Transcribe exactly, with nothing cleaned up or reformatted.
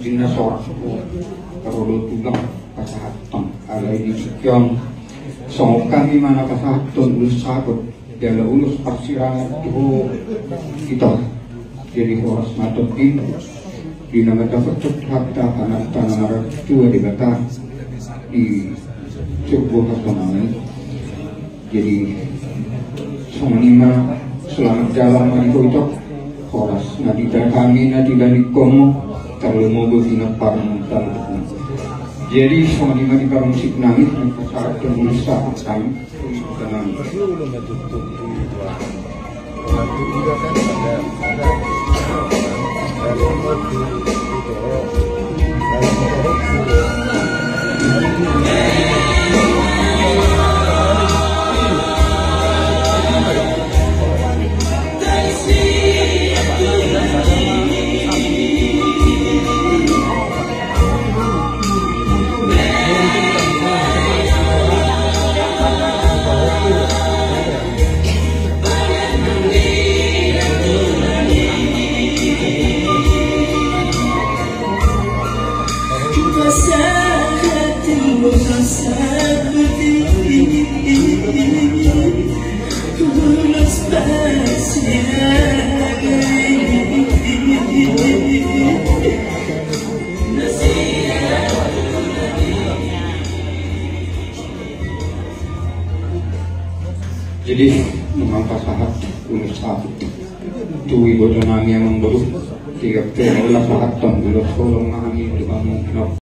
Di na so ro do tulang pasahathon, alai di tingki on songon hami ma na pasahathon ulos saput jala ulos parsirangan tu ho ito. Jadi horas ma tongkin di na mandapothon hata na martua Debata di surgo hasonangan. Jadi songon i ma, selamat jalan ma di ho ito. Horas na di hami na di balik komo, tarlumobi di na parmusik. Jadi songon i ma di parmusik nami, na pasahathon ulos saput hami. Jadi nunga pasahat ulos saput tu iboto nami, amangboru. Tiga pela pasahathon ulos holong nami tu hamu.